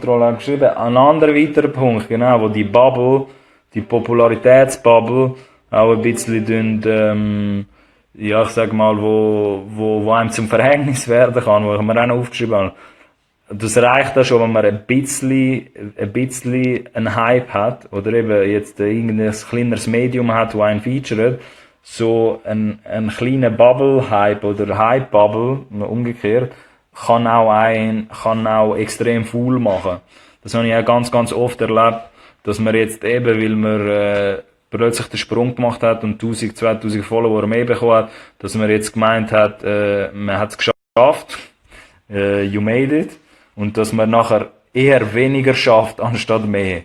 Selbstkontrolle geschrieben. Ein anderer weiterer Punkt, genau, wo die Bubble, die Popularitätsbubble, auch ein bisschen, ja, ich sag mal, wo einem zum Verhängnis werden kann, wo ich mir auch noch aufgeschrieben habe. Das reicht auch schon, wenn man ein bisschen einen Hype hat, oder eben jetzt irgendein kleineres Medium hat, wo einen featuret, so ein kleiner Bubble-Hype oder Hype-Bubble, umgekehrt, kann auch extrem fool machen. Das habe ich auch ganz, ganz oft erlebt, dass man jetzt eben, weil man, plötzlich den Sprung gemacht hat und 1000, 2000 Follower mehr bekommen hat, dass man jetzt gemeint hat, man hat es geschafft, you made it, und dass man nachher eher weniger schafft, anstatt mehr.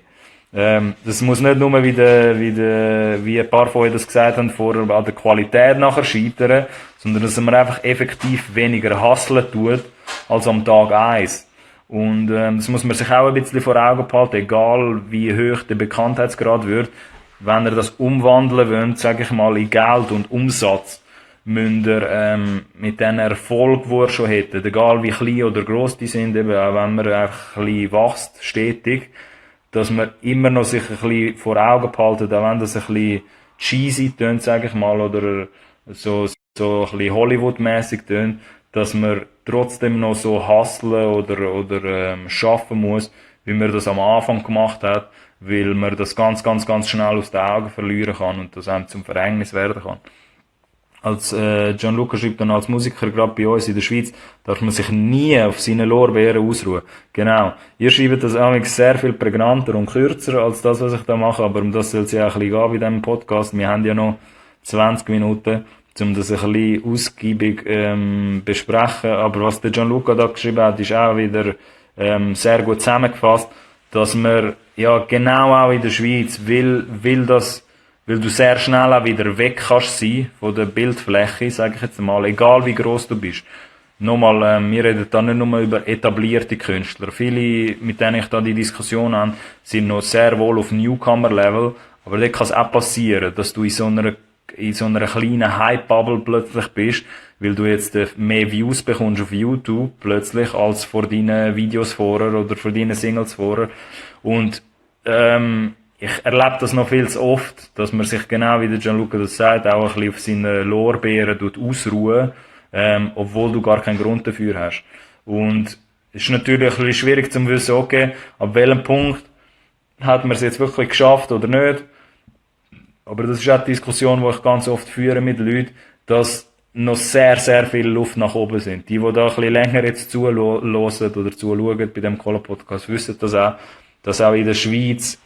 Das muss nicht nur, wie ein paar von euch das gesagt haben, vorher an der Qualität nachher scheitern, sondern dass man einfach effektiv weniger hustlen tut, als am Tag 1. Und das muss man sich auch ein bisschen vor Augen behalten, egal wie hoch der Bekanntheitsgrad wird. Wenn ihr das umwandeln wollt, sage ich mal, in Geld und Umsatz, müsst ihr mit den Erfolg, die ihr schon hättet, egal wie klein oder gross die sind, eben auch wenn man einfach ein bisschen wächst, stetig, dass man immer noch sich ein bisschen vor Augen behalten, auch wenn das ein bisschen cheesy tönt, sage ich mal, oder so ein bisschen Hollywood-mäßig tönt, dass man trotzdem noch so hustlen oder schaffen muss, wie man das am Anfang gemacht hat, weil man das ganz, ganz, ganz schnell aus den Augen verlieren kann und das einem zum Verhängnis werden kann. Als Gianluca schreibt dann, als Musiker, gerade bei uns in der Schweiz, darf man sich nie auf seinen Lorbeeren ausruhen. Genau. Ihr schreibt das auch sehr viel prägnanter und kürzer als das, was ich da mache, aber um das soll es ja auch ein bisschen gehen bei diesem Podcast. Wir haben ja noch 20 Minuten, um das ein bisschen ausgiebig besprechen. Aber was der Gianluca da geschrieben hat, ist auch wieder sehr gut zusammengefasst, dass man ja genau auch in der Schweiz weil du sehr schnell auch wieder weg kannst sein von der Bildfläche, sage ich jetzt mal, egal wie gross du bist. Nochmal, wir reden da nicht nur über etablierte Künstler. Viele, mit denen ich da die Diskussion habe, sind noch sehr wohl auf Newcomer-Level, aber dort kann es auch passieren, dass du in so einer kleinen Hype-Bubble plötzlich bist, weil du jetzt mehr Views bekommst auf YouTube plötzlich als vor deinen Videos vorher oder vor deinen Singles vorher. Und ich erlebe das noch viel zu oft, dass man sich genau wie der Gianluca das sagt, auch ein bisschen auf seinen Lorbeeren ausruhen, obwohl du gar keinen Grund dafür hast. Und es ist natürlich ein bisschen schwierig zu wissen, okay, ab welchem Punkt hat man es jetzt wirklich geschafft oder nicht. Aber das ist auch die Diskussion, die ich ganz oft führe mit Leuten, dass noch sehr, sehr viel Luft nach oben sind. Die da ein bisschen länger jetzt zuhören oder zuschauen bei dem Cola-Podcast, wissen das auch, dass auch in der Schweiz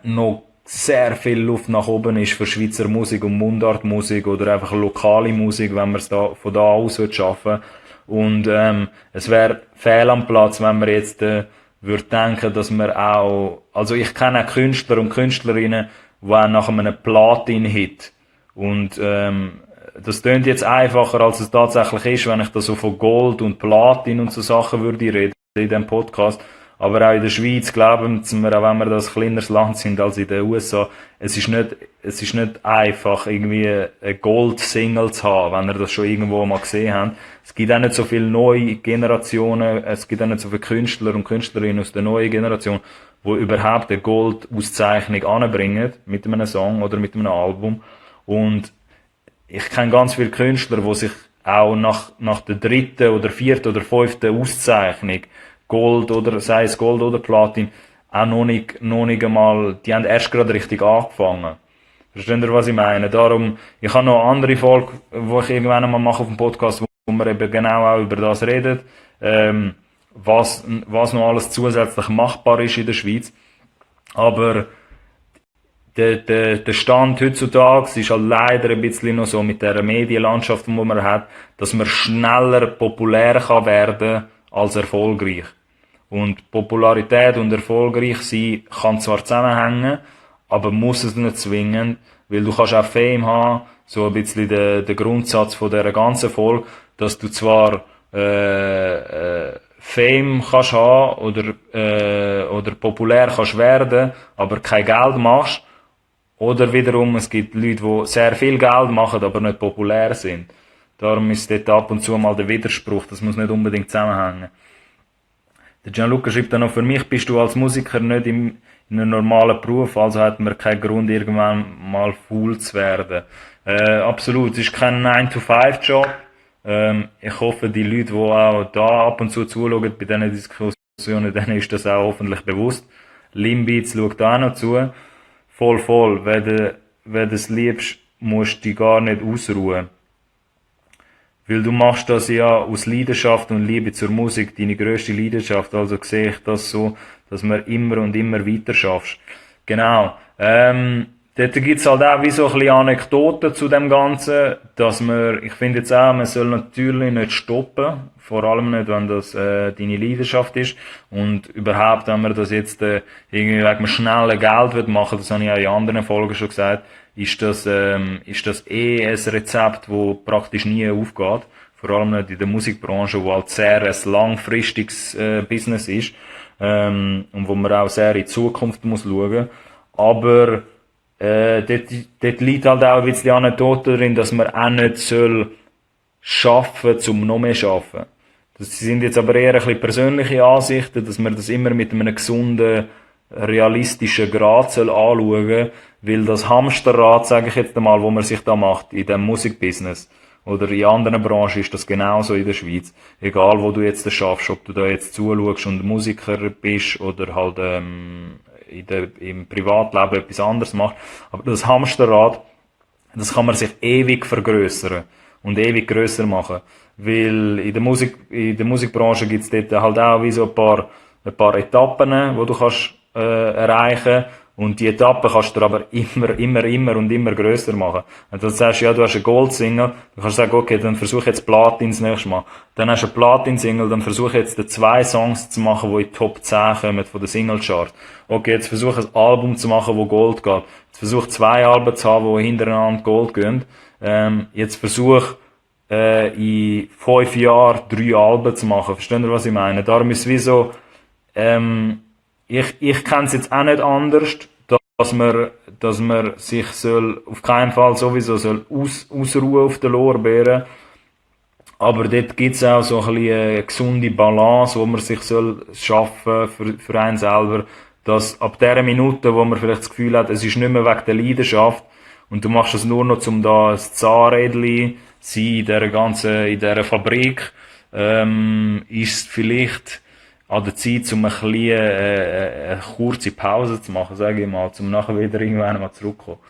noch sehr viel Luft nach oben ist für Schweizer Musik und Mundartmusik oder einfach lokale Musik, wenn wir es da von da aus schaffen. Und es wäre fehl am Platz, wenn wir jetzt würde denken, dass wir auch, also ich kenne auch Künstler und Künstlerinnen, die auch nach einem Platin-Hit, und das klingt jetzt einfacher, als es tatsächlich ist, wenn ich da so von Gold und Platin und so Sachen würde reden in diesem Podcast. Aber auch in der Schweiz glauben wir, auch wenn wir das kleineres Land sind als in den USA, es ist nicht einfach, irgendwie eine Gold-Single zu haben, wenn ihr das schon irgendwo mal gesehen habt. Es gibt auch nicht so viele neue Generationen, es gibt auch nicht so viele Künstler und Künstlerinnen aus der neuen Generation, die überhaupt eine Gold-Auszeichnung anbringen mit einem Song oder mit einem Album. Und ich kenne ganz viele Künstler, die sich auch nach der dritten oder vierten oder fünften Auszeichnung, Gold oder, sei es Gold oder Platin, auch noch nicht einmal, die haben erst gerade richtig angefangen. Versteht ihr, was ich meine? Darum, ich habe noch eine andere Folge, die ich irgendwann einmal mache auf dem Podcast, wo wir eben genau auch über das reden, was noch alles zusätzlich machbar ist in der Schweiz. Aber der Stand heutzutage ist halt leider ein bisschen noch so mit der Medienlandschaft, die man hat, dass man schneller populär kann werden als erfolgreich. Und Popularität und erfolgreich sein kann zwar zusammenhängen, aber muss es nicht zwingen, weil du kannst auch Fame haben, so ein bisschen der Grundsatz von dieser ganzen Folge, dass du zwar Fame kannst haben oder populär kannst werden, aber kein Geld machst. Oder wiederum, es gibt Leute, die sehr viel Geld machen, aber nicht populär sind. Darum ist dort ab und zu mal der Widerspruch, das muss nicht unbedingt zusammenhängen. Der Gianluca schreibt dann noch, für mich bist du als Musiker nicht in einem normalen Beruf, also hat man keinen Grund, irgendwann mal faul zu werden. Absolut, es ist kein 9-to-5-Job. Ich hoffe, die Leute, die auch da ab und zu zuschauen bei diesen Diskussionen, denen ist das auch hoffentlich bewusst. Limbeats schaut auch noch zu. Voll. Wenn du es liebst, musst du dich gar nicht ausruhen. Weil du machst das ja aus Leidenschaft und Liebe zur Musik, deine grösste Leidenschaft. Also sehe ich das so, dass man immer und immer weiter schaffst. Genau. Dort gibt's halt auch wie so ein bisschen Anekdoten zu dem Ganzen, dass man, ich finde jetzt auch, man soll natürlich nicht stoppen. Vor allem nicht, wenn das deine Leidenschaft ist. Und überhaupt, wenn man das jetzt irgendwie wegen schnellen Geld wird machen, das habe ich auch in anderen Folgen schon gesagt, ist das eh ein Rezept, wo praktisch nie aufgeht. Vor allem nicht in der Musikbranche, wo halt sehr ein langfristiges Business ist und wo man auch sehr in die Zukunft muss schauen. Aber dort liegt halt auch ein bisschen Anekdote drin, dass man auch nicht soll schaffen, zum noch mehr schaffen. Das sind jetzt aber eher ein bisschen persönliche Ansichten, dass man das immer mit einem gesunden, realistischen Grad soll anschauen, weil das Hamsterrad, sage ich jetzt einmal, wo man sich da macht, in dem Musikbusiness oder in anderen Branchen ist das genauso in der Schweiz. Egal, wo du jetzt das schaffst, ob du da jetzt zuschaust und Musiker bist oder halt im Privatleben etwas anderes machst. Aber das Hamsterrad, das kann man sich ewig vergrößern und ewig grösser machen. Weil in der Musikbranche gibt's dort halt auch wie so ein paar Etappen, wo du kannst erreichen. Und die Etappen kannst du aber immer grösser machen. Wenn du sagst, ja, du hast eine Gold-Single, du kannst sagen, okay, dann versuch jetzt Platin das nächste Mal. Dann hast du eine Platin-Single, dann versuch jetzt 2 Songs zu machen, die in die Top 10 kommen von der Single-Chart. Okay, jetzt versuch ein Album zu machen, wo Gold geht. Jetzt versuch 2 Alben zu haben, die hintereinander Gold gehen. Jetzt versuch, in 5 Jahren 3 Alben zu machen. Versteht ihr, was ich meine? Darum ist es wie so, ich kenne es jetzt auch nicht anders, dass man sich soll, auf keinen Fall sowieso soll ausruhen auf den Lorbeeren. Aber dort gibt's auch so ein bisschen eine gesunde Balance, wo man sich soll schaffen für einen selber, dass ab der Minute, wo man vielleicht das Gefühl hat, es ist nicht mehr wegen der Leidenschaft und du machst es nur noch, um da ein Zahnrädchen sein in dieser Fabrik, ist es vielleicht an der Zeit, um ein bisschen, eine kurze Pause zu machen, sage ich mal, um nachher wieder irgendwann mal zurückzukommen.